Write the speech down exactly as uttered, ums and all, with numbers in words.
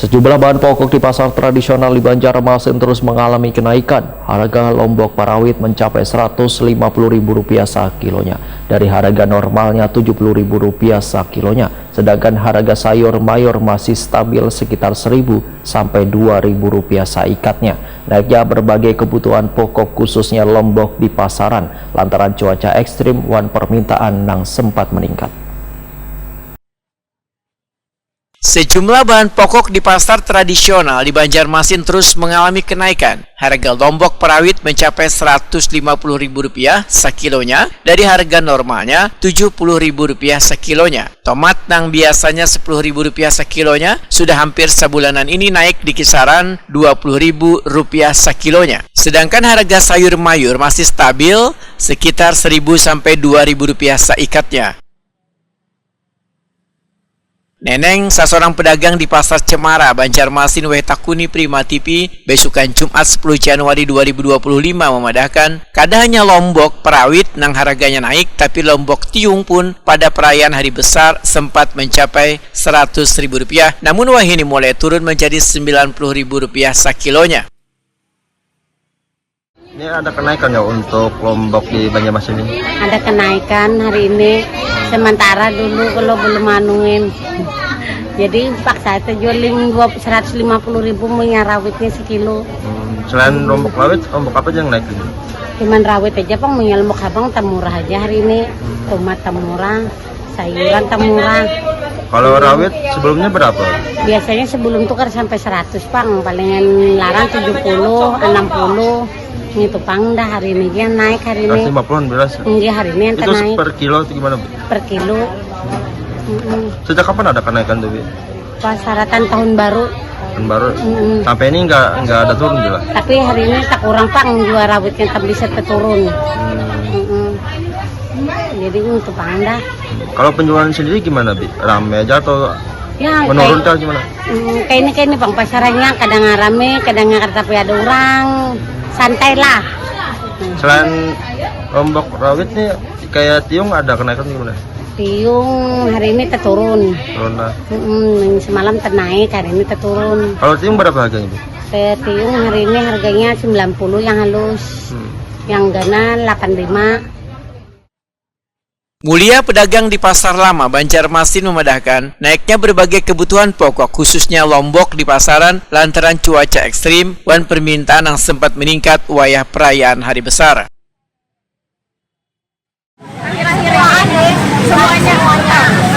Jumlah bahan pokok di pasar tradisional di Banjarmasin terus mengalami kenaikan. Harga lombok parawit mencapai seratus lima puluh ribu rupiah sakilonya, dari harga normalnya tujuh puluh ribu rupiah sakilonya, sedangkan harga sayur mayur masih stabil sekitar seribu sampai dua ribu rupiah saikatnya. Naiknya berbagai kebutuhan pokok, khususnya lombok, di pasaran lantaran cuaca ekstrim wan permintaan nang sempat meningkat. Sejumlah bahan pokok di pasar tradisional di Banjarmasin terus mengalami kenaikan. Harga lombok parawit mencapai seratus lima puluh ribu rupiah sakilonya, dari harga normalnya tujuh puluh ribu rupiah sakilonya. Tomat nang biasanya sepuluh ribu rupiah sakilonya, sudah hampir sabulanan ini naik di kisaran dua puluh ribu rupiah sakilonya. Sedangkan harga sayur mayur masih stabil, sekitar seribu sampai dua ribu rupiah saikatnya. Neneng, sasorang pedagang di Pasar Cemara, Banjarmasin, weh takuni Prima T V, besukan Jumat sepuluh Januari dua ribu dua puluh lima, memadahkan, kada hanya lombok parawit nang harganya naik, tapi lombok tiung pun pada perayaan hari besar sempat mencapai seratus ribu rupiah, namun wahini mulai turun menjadi sembilan puluh ribu rupiah sakilonya. Ini ada kenaikan ya untuk lombok di Banjarmasin ini? Ada kenaikan hari ini. Sementara dulu kalau belum anuin. Jadi paksa itu jualing dua seratus lima puluh ribu punya rawitnya sekilo. Hmm, selain lombok rawit, lombok apa aja yang naik ini? Cuman rawit aja, pang, punya lombok habang temurah aja hari ini. Tomat temurah, sayuran temurah. Kalau rawit sebelumnya berapa? Biasanya sebelum tuh kan sampai seratus, pang, palingan larang tujuh puluh, enam puluh. Ngitu pang dah, hari ini dia naik hari ini. Seratus lima puluhan beras. Enggak, hari ini yang itu naik per kilo atau gimana, Bu? Per kilo. Mm-mm. Sejak kapan ada kenaikan tuh, Bu? Pas haratan tahun baru. Tahun baru. Mm-mm. Sampai ini nggak nggak ada turun juga. Tapi hari ini tak kurang, pang, jua rawitnya tak bisa terturun. Mm-mm. Jadi ngitu pang dah. Kalau penjualan sendiri gimana, Bi? Rame aja atau ya, menurun kayak, kah gimana? Mm, kayak ini, kayak ini, pang, pasarnya kadang rame, kadang nggak, tapi ada orang, santai lah. Selain lombok rawit nih, kayak tiung ada kenaikan gimana? Tiung hari ini terturun. Turun lah. Mm-mm, semalam ternaik, hari ini terturun. Kalau tiung berapa harganya, Bu? Kayak tiung hari ini harganya sembilan puluh yang halus, hmm, yang gana delapan lima. Mulia, pedagang di Pasar Lama, Banjarmasin, memadahkan, naiknya berbagai kebutuhan pokok, khususnya lombok, di pasaran lantaran cuaca ekstrim wan permintaan yang sempat meningkat wayah perayaan hari besar. Akhir-akhir ini semuanya mantap.